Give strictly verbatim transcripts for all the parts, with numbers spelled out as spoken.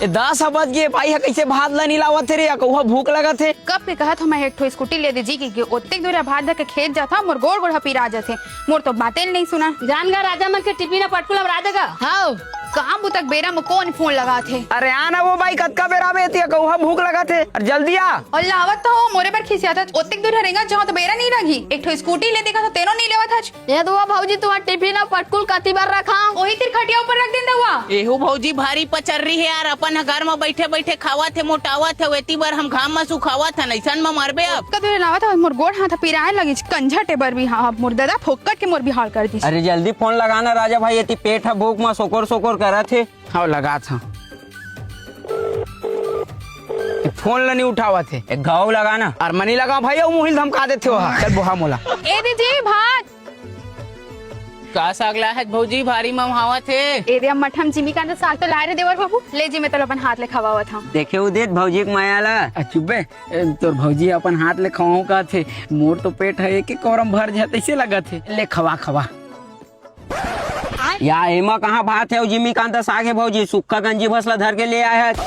ए, दस ह बज गे, भाई ह कइसे भात ल नइ लावत हे रे, या कहूँ भूख लगत हे। कब के कहत हँव मैं एक ठो स्कूटी ले दे जी, कि ओतेक दूर भात धर के खेत जाथँव, मोर गोड़ गोड़ ह पिरा जाथे, मोर तो बाते ल नइ सुना। जान गा राजा मन के टिफिन अउ पटकुल अमरा दे गा। हव, काम बुता के बेरा म कोन फोन लगाथे? अरे आ ना वो बाई, कतका बेरा आबे, एती कहूँ भूख लगत हे, अरे जल्दी आ। अल्ला आवत तो हँव, मोरे बर खिसियाथस, ओतेक दूर रेंगत जाहूँ त बेरा नइ लगही, एक ठो स्कूटी ले दे कहत हँव तेनो नइ लेवत हस। ए दउवा भौजी, तुम्हर टिफिन अउ पटकुल कति बर रखँव? ओही तीर खटिया ऊपर रख देन दउवा। एहू भौजी भारी पचर्री हे यार, अपन ह घर म बइठे बइठे खावत हे, मोटावत हे, एती बर हम घाम म सुखावत हन, अइसन म मरबे अब। कतका दूर लावत हँव, मोर गोड़ हाथ पिराय लगिस, कंझा टेबर भी, हाँ, मोर ददा फोकट के मोर बिहाव कर दिस। अरे जल्दी फोन लगा ना राजा भाई, एती पेट ह भूख म सोकोर सोकोर करत हे। हव, लगात हँव। ए, फोन ल नइ उठावत हे। एक घाव लगा ना। अरे म नइ लगाँव भाई, अउ मुही ल धमका देथे ओहा। चल बोहा मोला। ए दे जी, भात। का साग लाय हस भौजी, भारी ममहावत हे? ए दे, अब मठम जिमीकांत साग तो लाय रे देवर बाबू। ले जी, मैं तोला अपन हाथ ले खवावत हँव। देखे उदित भौजी के मया ला। आ, चुप बे। ए, तोर भौजी अपन हाथ ले खवाहूँ कहत हे। मोर तो पेट ह एके कोरम भर जाय तइसे लगत हे। ले खवा, खवा। या एमा कहाँ भात हे अउ जिमीकांत साग हे भौजी, सुक्खा गंजी भस ला धर के ले आय हस।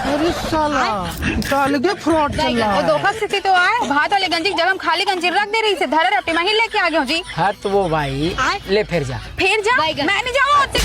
अरे साला, त अलगे फ्रॉड चल रहा अउ है। धोखा से तो आय, भात वाले गंजी के जगह म खाली गंजी रख दे रहिस हे, धरे रपटी म ही लेके आ गेंव जी। हाँ तो वो भाई, ले फेर जा। फेर जा? मैं नइ जावँव ओती।